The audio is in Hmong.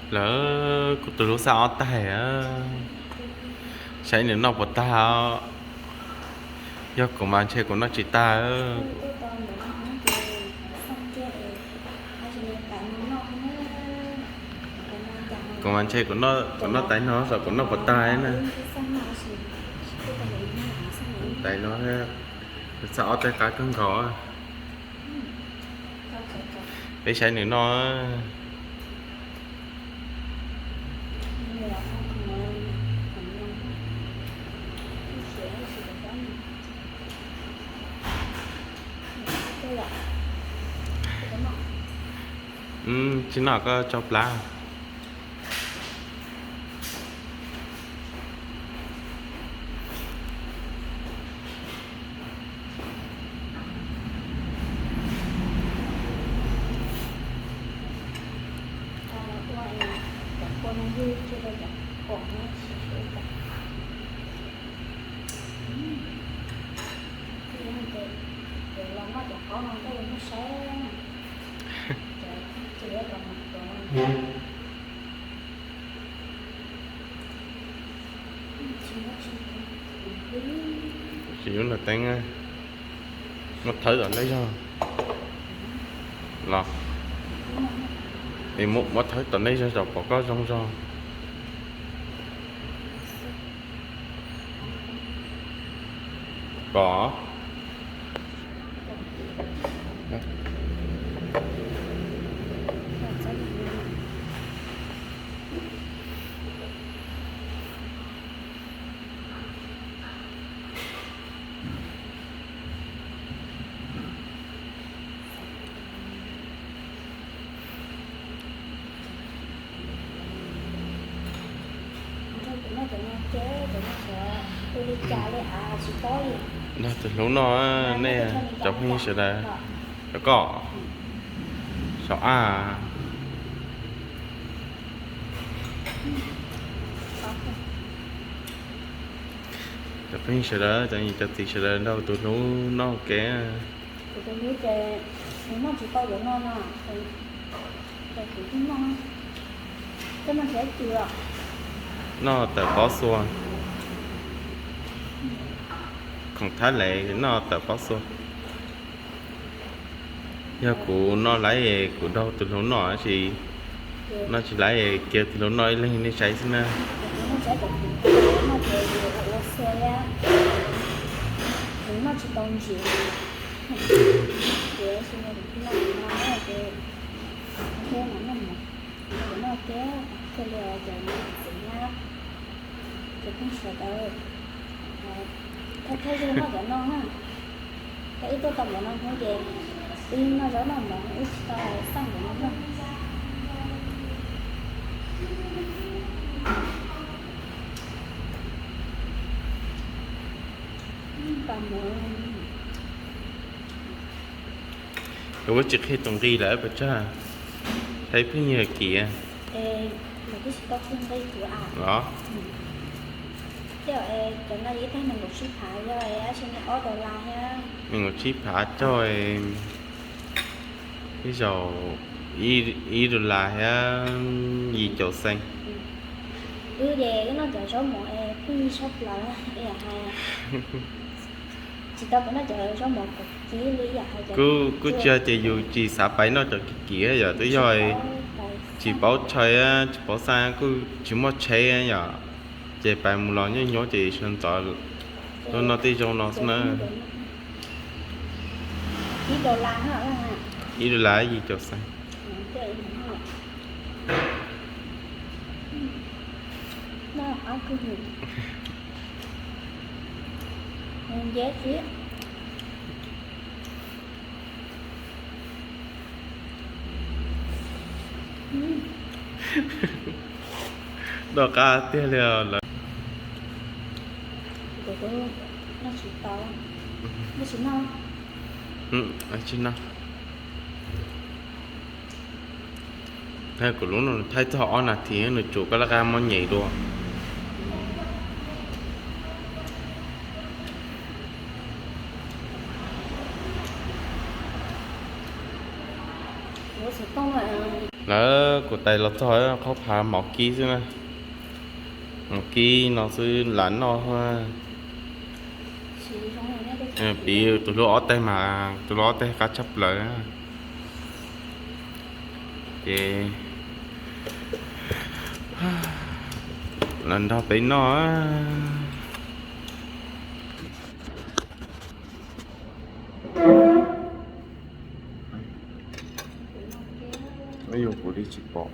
Lawv kuv tus hlub xav ob taig, saib nws noj puas tag. Yog kuv mas ntshe kuv noj tsis tag. Kuv mas ntshe kuv noj tais no, kuv noj tais no xyov kuv noj puas tag na. Tais no xav ob taig qab kawg nkaus. Peb saib nws noj. Tsis noj koj tso plab. Tsis yuav nws teeb, muab thawb tom nej zog los, muab thawb tom nej zog tso pom koj zoo zog. Pom. Nrog tus hlub no, nej cov phooj ywg sawv daws, cov koj, saum ab. Cov phooj ywg sawv daws, cov niam cov txiv sawv daws, nrog tus hlub noj ua ke. Noj tawm pob xua. Khoom thab lev noj tawm pob xua. Yog kuv noj laiv es kuv nrog tus hlub noj, tab sis noj tsis laiv es cia tus hlub noj ib leeg nej saib xwb na. Cov phooj ywg sawv daws, thawj thawj zaug noj cov no na, ces wb tuaj tau npaum no hnub ces wb noj zaub noj mov wb tsis tau xaj npaum no noj. Ua tsis qhia tus nqi lawm pas tsag, hais pheej yog kiv. Los, cov no ib tag nees nkaum tsib phav, yog tab sis ob dollar thiab. Nees nkaum tsib phav coj ib zaug ib dollar thiab yim caum xees. Wb ces wb noj cov zaub mov es pheej yig sab plaws es hais tsis tau pais noj cov zaub mov kiv li, kuj tsis yog ces yus tsis xav pais noj cov kiv kiv, yog twb yog tsis paub tshais, tsis paub xaj, kuj tsis muaj tsheb yom, ces pais mus los nyuaj nyuaj ces sawv ntxov tuaj noj tej zaub no xwb na. Ib dollar yim caum xees. Noj qab tiag li os lawv. Tsis noj. Kuv lub no thaij txog ob nas this nws tsuas koj laj qab muab nyem dua. Ua xov tooj lawm. Lawv kuv tais los txog qhaub phav mov kib xwb na. Mov kib no xwb lam noj. Piv tus hlub ob teg mas tus hlub ob teg qab tshaj plaws. Ces los nrog peb noj. Yog kuv li tsis pom.